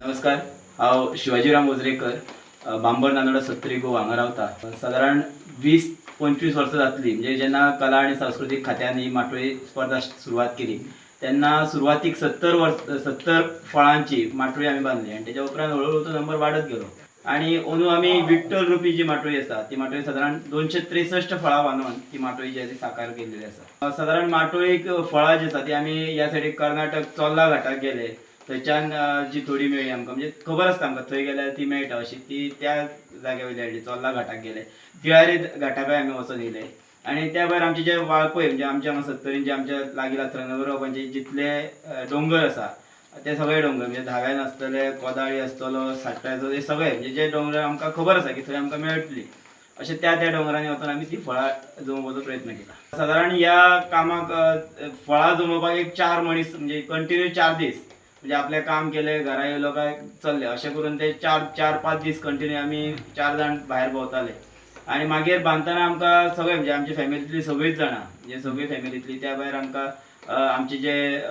नमस्कार, हांव शिवाजीराम वजरेकर, बांबर, नानोडा, सत्तरी, गोवा हांगा रावता. सादारण 20-25 वर्सां जातली, म्हणजे जेन्ना कला आनी सांस्कृतीक खात्यान ही माटोळी स्पर्धा सुरवात केली तेन्ना सुरवातीक 70 वर्स 70 फळांची माटोळी आमी बांदली आनी तेच्या उपरांत हळूहळू तो नंबर वाडत गेलो आनी अंदू आमी विठ्ठल रुपी जी माटोळी आसा ती माटोळी सादारण 263 फळां बांदून ती माटोळी जी आसा ती साकार केल्ली आसा. सादारण माटोळीक फळां जी आसा ती आमी ह्या सायडीक कर्नाटक चोर्ला घाटाक गेले, थंयच्यान जी थोडी मेळ्ळी आमकां, म्हणजे खबर आसता आमकां थंय गेल्यार ती मेळटा अशी, ती त्या जाग्या वयली हाडली. चोर्ला घाटाक गेले, तिळारी घाटाकय आमी वचोन येयले आनी त्या भायर आमचे जे वाळपय, म्हणजे आमच्या हांगा सत्तरीन जे आमच्या लागीं नगर जितले दोंगर आसा ते सगळे दोंगर, म्हणजे धाव्यान आसतले, कोदाळी आसतलो, साट्ट्याचो, हे सगळे म्हणजे जे दोंगर आमकां खबर आसा की थंय आमकां मेळटली अशें त्या त्या दोंगरांनी वचून आमी ती फळां जमोवपाचो प्रयत्न केला. सादारण ह्या कामाक फळां जमोवपाक एक चार मनीस, म्हणजे कंटिन्यू 4 दीस, म्हणजे आपलें काम केलें, घरा येयलो काय चल्ले, अशें करून ते चार 4-5 दीस कंटिन्यू आमी चार जाण भायर भोंवताले. आनी मागीर बांदतना आमकां सगळे, म्हणजे आमच्या फॅमिलींतली सगळींच जाणां, म्हणजे सगळी फॅमिलींतली, त्या भायर आमकां आमचे जे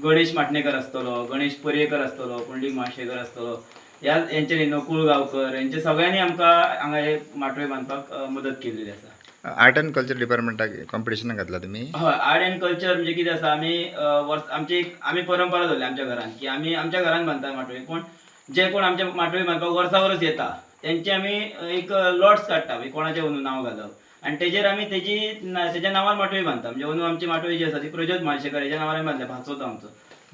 गणेश माटणेकर आसतलो, गणेश पर्येकर आसतलो, पुंडलीक माशेकर आसतलो, ह्या हेंच्यांनी, नकुळ गांवकर, हेंच्या सगळ्यांनी आमकां हांगा हे माटोळी बांदपाक मदत केल्लेली आसा. आर्ट अँड कल्चर डिपार्टमेंटाक कॉम्पिटिशनाक घातला तुमी? हय, आर्ट अँड कल्चर म्हणजे कितें आसा, आमी वर्स आमची एक आमी परंपरा दवरल्या आमच्या घरान की आमी आमच्या घरान बांदता माटोळी, पूण जे कोण आमच्या माटोळी बांदपाक वर्सा वर्स येता तेंचे आमी एक लॉट्स काडटा, म्हणजे कोणाचें अंदू नांव घालप आनी तेजेर आमी तेजी तेज्या नांवार माटोळी बांदता. म्हणजे अंदू आमची माटोळी जी आसा ती प्रज्योत माळशेकर हेज्या नांवार आमी बांदल्या, भाचो तो आमचो,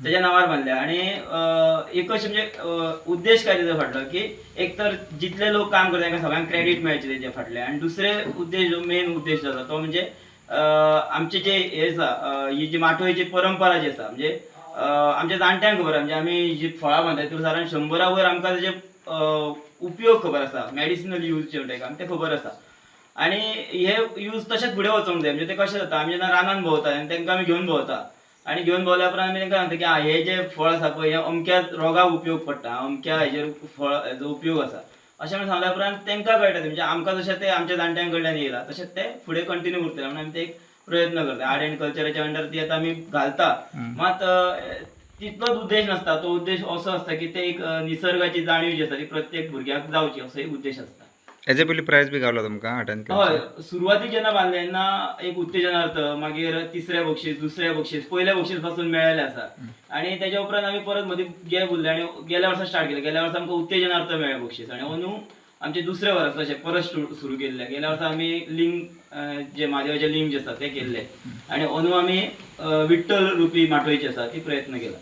तेज्या नांवार बांदल्या. आनी एक अशें म्हणजे उद्देश काय तेजो फाटलो की एक तर जितले लोक काम करता तांकां सगळ्यांक क्रेडीट मेळचें तेज्या फाटलें आनी दुसरे उद्देश, जो मेन उद्देश जो आसा तो म्हणजे आमचे जे हे आसा, ही जी माटोळीची परंपरा जी आसा, म्हणजे आमच्या जाणट्यांक खबर आसा, म्हणजे आमी जी फळां बांदता तितून सादारण 100 वयर आमकां तेजे उपयोग खबर आसा, मॅडिसिनल यूज जे म्हणटा तेका ते खबर आसा आनी हे यूज तशेंच फुडें वचोंक जाय. म्हणजे ते कशें जाता, आमी जेन्ना रानान भोंवता आनी तांकां आमी घेवन भोंवता आनी घेवन भोंवल्या उपरांत आमी तांकां सांगता की आं, हे जे फळ आसा पळय हे अमक्या रोगाक उपयोग पडटा, अमक्या हेजेर फळ हेजो उपयोग आसा अशें म्हणून सांगल्या उपरांत तांकां कळटा. म्हणजे आमकां जशें ते आमच्या जाणट्यां कडल्यान येयला तशें ते फुडें कंटिन्यू उरतलें म्हणून आमी ते एक प्रयत्न करता. आर्ट एंड कल्चराच्या अंडर ती आतां आमी घालता, मात तितलोच उद्देश नासता. तो उद्देश असो आसता की ते एक निसर्गाची जाणीव जी आसा ती प्रत्येक भुरग्याक जावची असो एक उद्देश आसता. हेजे पयलीं प्रायज बी गावला तुमकां आर्ट अँड हय. कल्चर? सुरवातीक जेन्ना बांदलें तेन्ना एक उत्तेजनार्थ, मागीर तिसरें बक्षीस, दुसरें बक्षीस, पयलें बक्षीस पासून मेळ्ळेलें आसा आनी तेज्या उपरांत आमी परत मदीं गॅप उरले आनी गेल्या वर्सा स्टार्ट केलें. गेल्या वर्सा आमकां उत्तेजनार्थ मेळ्ळें बक्षीस आनी अंदू आमचें दुसरें वर्स अशें परत सुरू केल्लें. गेल्या वर्सा आमी लिंग, जे म्हादेवाचें लिंग जे आसा तें केल्लें आनी अंदू आमी विठ्ठल रुपी माटोळी जी आसा ती प्रयत्न केला.